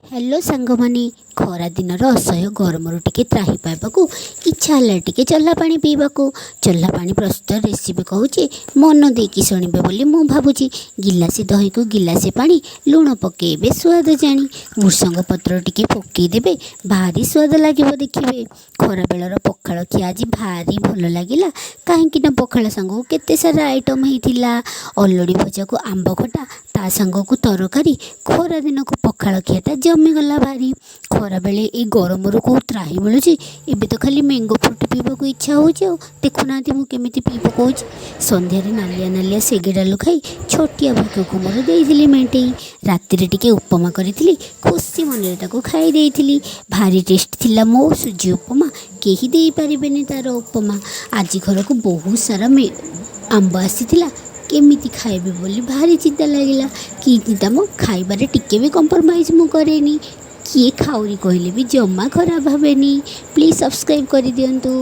Hello ସାଙ୍ଗମାନେ, ଖରା ଦିନର ଅସହ୍ୟ ଗରମରୁ ଟିକେ ତ୍ରାହି ପାଇବାକୁ ଇଚ୍ଛା ହେଲା ଟିକେ ଚଲା ପାଣି ପିଇବାକୁ। ଚଲା ପାଣି ପ୍ରସ୍ତୁତ ରେସିପି କହୁଛି, ମନ ଦେଇକି ଶୁଣିବେ ବୋଲି ମୁଁ ଭାବୁଛି। ଗିଲାସେ ଦହିକୁ ଗିଲାସେ ପାଣି, ଲୁଣ ପକେଇବେ ସୁଆଦ ଜାଣି, ଭୃସଙ୍ଗ ପତ୍ର ଟିକେ ପକେଇଦେବେ, ଭାରି ସୁଆଦ ଲାଗିବ ଦେଖିବେ। ଖରାବେଳର ପଖାଳ ଖିଆ ଆଜି ଭାରି ଭଲ ଲାଗିଲା, କାହିଁକି ନା ପଖାଳ ସାଙ୍ଗକୁ କେତେ ସାରା ଆଇଟମ୍ ହେଇଥିଲା। ଅଲଡ଼ି ଭଜାକୁ ଆମ୍ବ ଖଟା, ତା ସାଙ୍ଗକୁ ତରକାରୀ। ଖରା ଦିନକୁ ପଖାଳ ଖିଆଟା ଜମିଗଲା ଭାରି। ଖରାବେଳେ ଏଇ ଗରମରୁ କେଉଁ ତ୍ରାହି ମିଳୁଛି? ଏବେ ତ ଖାଲି ମ୍ୟାଙ୍ଗୋ ଫ୍ରୁଟି ପିଇବାକୁ ଇଚ୍ଛା ହେଉଛି। ଆଉ ଦେଖୁନାହାନ୍ତି ମୁଁ କେମିତି ପିଇ ପକଉଛି। ସନ୍ଧ୍ୟାରେ ନାଲିଆ ନାଲିଆ ସେଗେଡ଼ାଲୁ ଖାଇ ଛୋଟିଆ ଭୋକକୁ ମୋର ଦେଇଥିଲି ମେଣ୍ଟେଇ। ରାତିରେ ଟିକେ ଉପମା କରିଥିଲି, ଖୁସି ମନରେ ତାକୁ ଖାଇ ଦେଇଥିଲି। ଭାରି ଟେଷ୍ଟ ଥିଲା ମୋ ସୁଜି ଉପମା, କେହି ଦେଇପାରିବେନି ତା'ର ଉପମା। ଆଜି ଘରକୁ ବହୁତ ସାରା ଆମ୍ବ ଆସିଥିଲା, କେମିତି ଖାଇବି ବୋଲି ଭାରି ଚିନ୍ତା ଲାଗିଲା। କି ଚିନ୍ତା ମୋ, ଖାଇବାରେ ଟିକେ ବି କମ୍ପ୍ରମାଇଜ୍ ମୁଁ କରେନି। କିଏ ଖାଉନି କହିଲେ ବି ଜମା ଖରାପ ଭାବେନି। ପ୍ଲିଜ୍ ସବସ୍କ୍ରାଇବ୍ କରିଦିଅନ୍ତୁ।